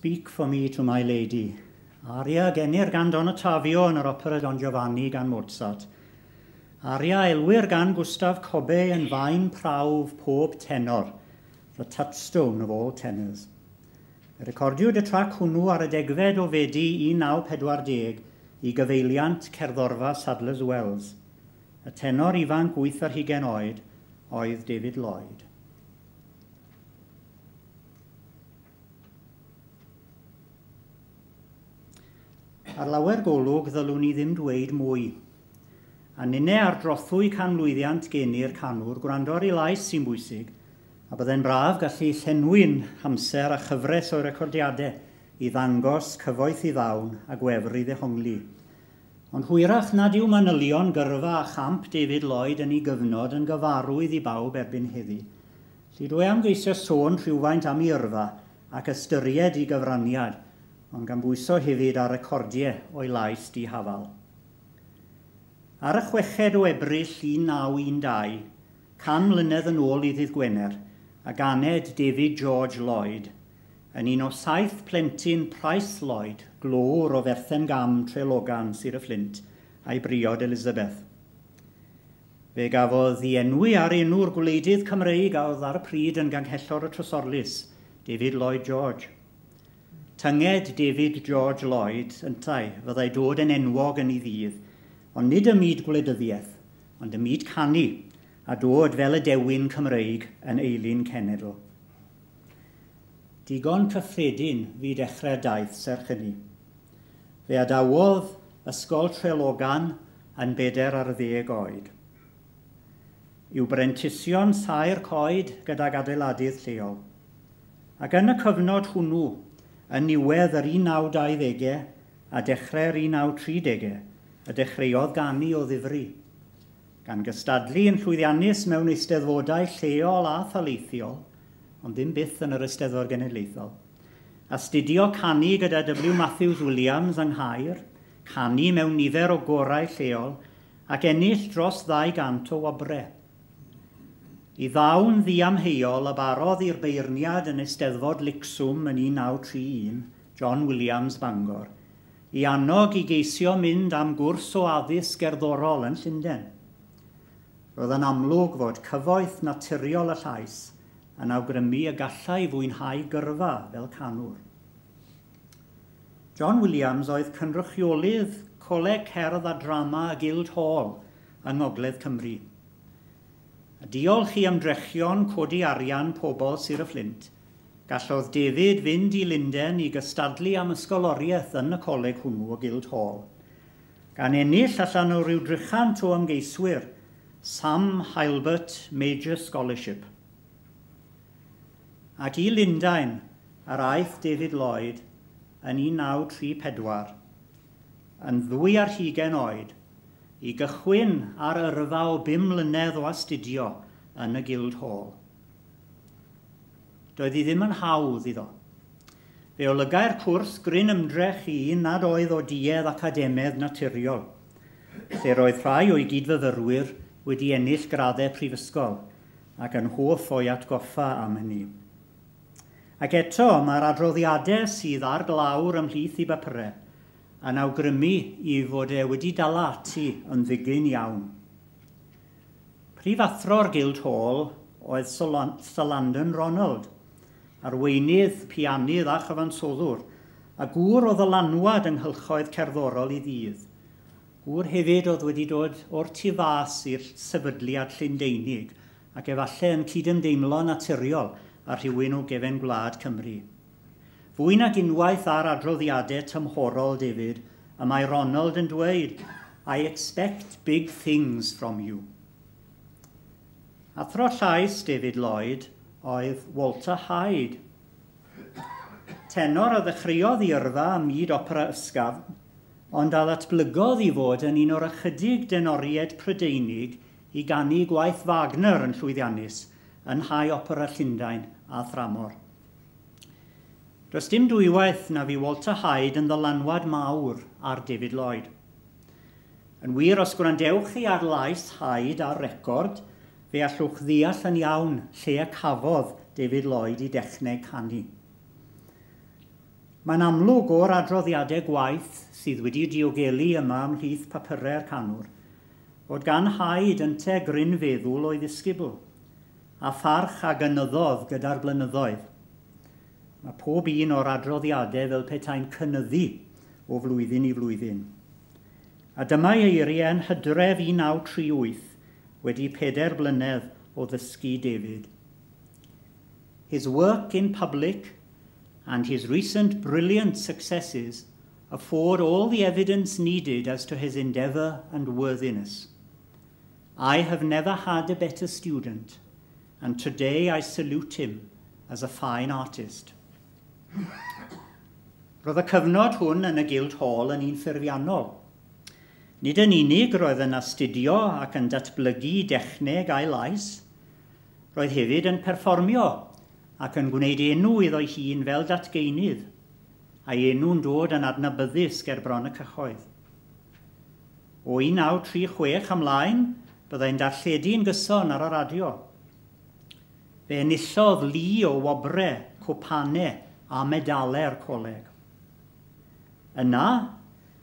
Speak for me to my lady. Aria genir gan Don Ottavio yn yr opera Don Giovanni gan Mozart. Aria elwir gan Gustav Kobe yn faen prawf pob tenor, the touchstone of all tenors. Recordiwyd y trac hwnnw ar y 10 o Fedi 1940 i gyfeiliant cerddorfa Sadler's Wells. Y tenor ifanc 28 oed oedd David Lloyd. Ar lawer golwg ddylwn ni ddim dweud mwy. A ninne ar drothwy canmlwyddiant geni'r canwr, gwrando ar ei lais sy'n bwysig, a byddai'n braf gallu llenwi'n hamser a chyfres o'i recordiadau i ddangos cyfoeth i ddawn a gwefr i ddehongli. Ond hwyrach nad yw manylion gyrfa a champ David Lloyd yn ei gyfnod yn gyfarwydd i bawb erbyn heddi. Lly dwi am geisio sôn rhywfaint am ei yrfa ac ystyried ei gyfraniad, ond gan bwyso hefyd ar recordiau o'i lais dihafal. Ar y 6 o Ebrill 1912, 100 mlynedd yn ôl i ddydd Gwener, a ganed David George Lloyd, yn un o 7 plentyn Price Lloyd, glowr o Ferthen Gam, Trelogan, Sir y Fflint, a'i briod Elizabeth. Fe gafodd ei enwi ar enw'r gwleidydd Cymreig a oedd ar y pryd yn ganghellor y Trysorlys, David Lloyd George. Tynged David George Lloyd yntau fyddai dod yn enwog yn ei ddydd, ond nid ym myd gwleidyddiaeth, ond ym myd canu, a dod fel y dewin Cymreig yn eilun cenedl. Digon cyffredin fu dechrau'r daith serch hynny. Fe adawodd Ysgol Trelogan yn 14 oed. I'w brentision saer coed gydag adeiladydd lleol. Ac yn y cyfnod hwnnw, yn niwedd yr 1920au a dechrau'r 1930au, y dechreuodd ganu o ddifri, gan gystadlu yn llwyddiannus mewn eisteddfodau lleol a thaleithiol, ond ddim byth yn yr Eisteddfod Genedlaethol. Astudio canu gyda W. Matthews Williams yng Nghaer, canu mewn nifer o gorau lleol, ac ennill dros 200 o wobrau. I ddawn ddiamheuol a barodd i'r beirniad yn Eisteddfod Licswm yn 1931, John Williams Bangor, i annog i geisio mynd am gwrs o addysg gerddorol yn Llundain. Roedd yn amlwg fod cyfoeth naturiol y llais yn awgrymu y gallai fwynhau gyrfa fel canwr. John Williams oedd cynrychiolydd Coleg Cerdd a Drama Guildhall yng Ngogledd Cymru. A diolch i ymdrechion codi arian pobl Sir y Fflint, gallodd David fynd i Lundain i gystadlu am ysgoloriaeth yn y coleg hwnnw o Guildhall, gan ennill allan o ryw 300 o ymgeiswyr Sam Heilbert Major Scholarship. Ac i Lundain yr aeth David Lloyd yn 1934, yn 22 oed, i gychwyn ar yrfa o 5 mlynedd o astudio yn y Guildhall. Doedd hi ddim yn hawdd iddo. Fe olygai'r cwrs gryn ymdrech i un nad oedd o duedd academedd naturiol, lle roedd rhai o'i gydfyfyrwyr wedi ennill graddau prifysgol ac yn hoff o'i atgoffa am hynny. Ac eto, mae'r adroddiadau sydd ar glawr ymhlith i bapurau yn awgrymu i fod e wedi dala ati yn ddigyn iawn. Prifathro'r Guildhall oedd Sir Landon Ronald, arweinydd, pianydd a chyfansoddwr, a gŵr o ddylanwad yng nghylchoedd cerddorol i ddydd. Gŵr hefyd oedd wedi dod o'r tu fas i'r sefydliad Llundeinig ac efallai yn cydymdeimlo naturiol â rhywun o gefen gwlad Cymru. Fwy nag unwaith ar adroddiadau tymhorol David, y mae Ronald yn dweud, I expect big things from you. Athro llais David Lloyd oedd Walter Hyde. Tenor a ddechreuodd i yrfa ym myd opera ysgafn, ond a ddatblygodd i fod yn un o'r ychydig denoriaid Prydeinig i ganu gwaith Wagner yn llwyddiannus yn Nhai Opera Llundain a thramor. Does dim dwywaith na fu Walter Hyde yn ddylanwad mawr ar David Lloyd. Yn wir, os gwrandewch chi ar lais Hyde ar record, fe allwch ddeall yn iawn lle y cafodd David Lloyd i dechneg canu. Mae'n amlwg o'r adroddiadau gwaith sydd wedi diogelu yma ymhlith papurau'r canwr, fod gan haid ynte gryn feddwl o'i ddisgybl, a pharch a gynyddodd gyda'r blynyddoedd. Mae pob un o'r adroddiadau fel petai'n cynyddu o flwyddyn i flwyddyn. A dyma eiriau yn Hydref 1938 wedi 4 blynedd o ddysgu David. "His work in public and his recent brilliant successes afford all the evidence needed as to his endeavour and worthiness. I have never had a better student, and today I salute him as a fine artist." Roedd y cyfnod hwn yn y Guildhall yn un ffurfiannol. Nid yn unig roedd yn astudio ac yn datblygu dechneg a'i lais, roedd hefyd yn perfformio ac yn gwneud enw iddo'i hun fel datgeinydd, a'i enw'n dod yn adnabyddus ger bron y cyhoedd. O 1936 ymlaen, byddai'n darlledu'n gyson ar y radio. Fe enillodd lu o wobrau, cwpanau a medalau'r coleg. Yna,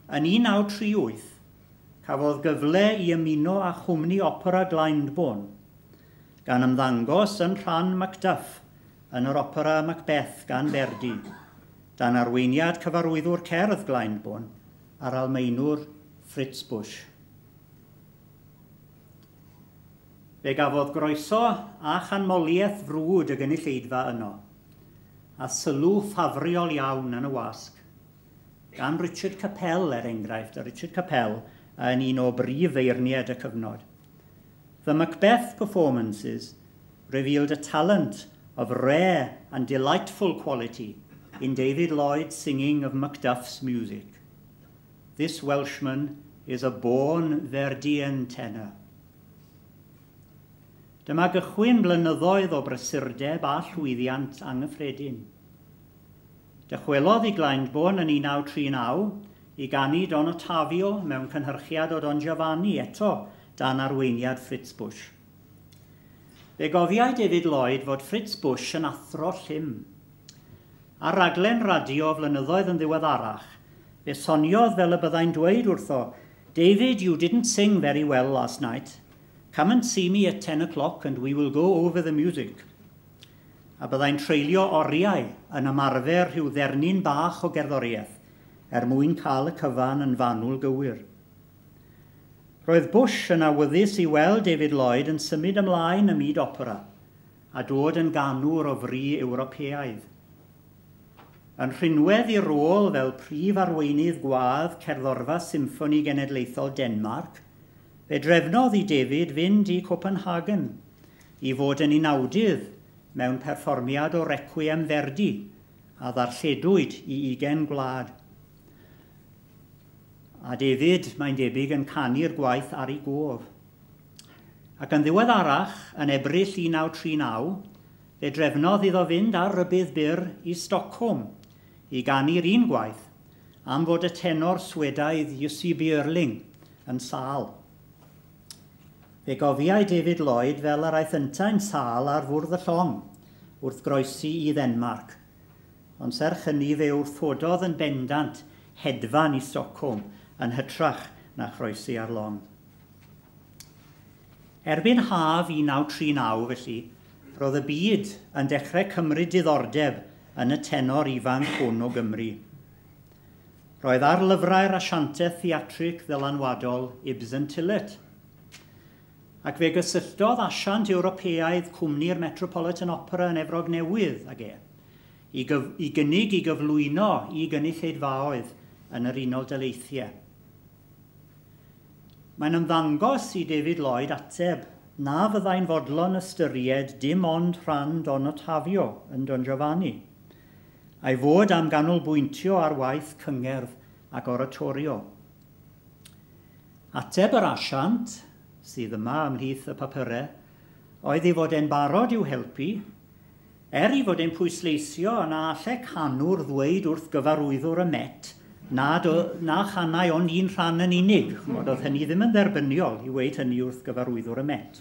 yn 1938, cafodd gyfle i ymuno â chwmni opera Glyndebourne, gan ymddangos yn rhan Macduff yn yr opera Macbeth gan Verdi, dan arweiniad cyfarwyddwr cerdd Glyndebourne a'r Almaenwr Fritz Busch. Fe gafodd groeso a chanmoliaeth frwd y gynulleidfa yno, a sylw ffafriol iawn yn y wasg, gan Richard Capel, er enghraifft, a Richard Capel yn un o brif feirniaid y cyfnod. "The Macbeth performances revealed a talent of rare and delightful quality in David Lloyd's singing of Macduff's music. This Welshman is a born Verdian tenor." Dyma gychwyn blynyddoedd o brysurdeb a llwyddiant anghyffredin. Dychwelodd i Glyndebourne yn 1939 i ganu Don Ottavio mewn cynhyrchiad o Don Giovanni eto dan arweiniad Fritz Busch. Fe gofiai David Lloyd fod Fritz Busch yn athro llym. Ar raglen radio flynyddoedd yn ddiweddarach, fe soniodd fel y byddai'n dweud wrtho, "David, you didn't sing very well last night. Come and see me at 10 o'clock and we will go over the music." A byddai'n treulio oriau yn ymarfer rhyw ddernyn bach o gerddoriaeth er mwyn cael y cyfan yn fanwl gywir. Roedd Busch yn awyddus i weld David Lloyd yn symud ymlaen ym myd opera a dod yn ganwr o fri Ewropeaidd. Yn rhinwedd ei rôl fel prif arweinydd gwadd Cerddorfa Symffoni Genedlaethol Denmark, fe drefnodd i David fynd i Copenhagen i fod yn unawdydd mewn perfformiad o Requiem Verdi a ddarlledwyd i 20 gwlad. A David, mae'n debyg, yn canu'r gwaith ar ei gof. Ac yn ddiweddarach, yn Ebrill 1939, fe drefnodd iddo fynd ar rybudd byr i Stockholm i ganu'r un gwaith am fod y tenor Swedaidd Jussi Björling yn sâl. Fe gofiai David Lloyd fel yr aeth yntau'n sâl ar fwrdd y llong wrth groesi i Ddenmarc. Ond serch hynny fe wrthododd yn bendant hedfan i Stockholm yn hytrach na chroesi ar long. Erbyn haf 1939, felly, roedd y byd yn dechrau cymryd diddordeb yn y tenor ifanc hwn o Gymru. Roedd ar lyfrau'r asiantaeth theatrig ddylanwadol Ibsen Tillett. Ac fe gysylltodd asiant Ewropeaidd cwmni'r Metropolitan Opera yn Efrog Newydd ag e, i gynnig i gyflwyno i gynulleidfaoedd yn yr Unol Daleithiau. Mae'n ymddangos i David Lloyd ateb na fyddai'n fodlon ystyried dim ond rhan Don Ottavio yn Don Giovanni, a'i fod am ganolbwyntio ar waith cyngerdd ac oratorio. Ateb yr asiant, sydd yma ymhlith y papurau, oedd ei fod e'n barod i'w helpu, er ei fod e'n pwysleisio na allai canwr ddweud wrth gyfarwyddwr y Met na chanai ond un rhan yn unig. Ch'mod, oedd hynny ddim yn dderbyniol i weud hynny wrth gyfarwyddwr y Met.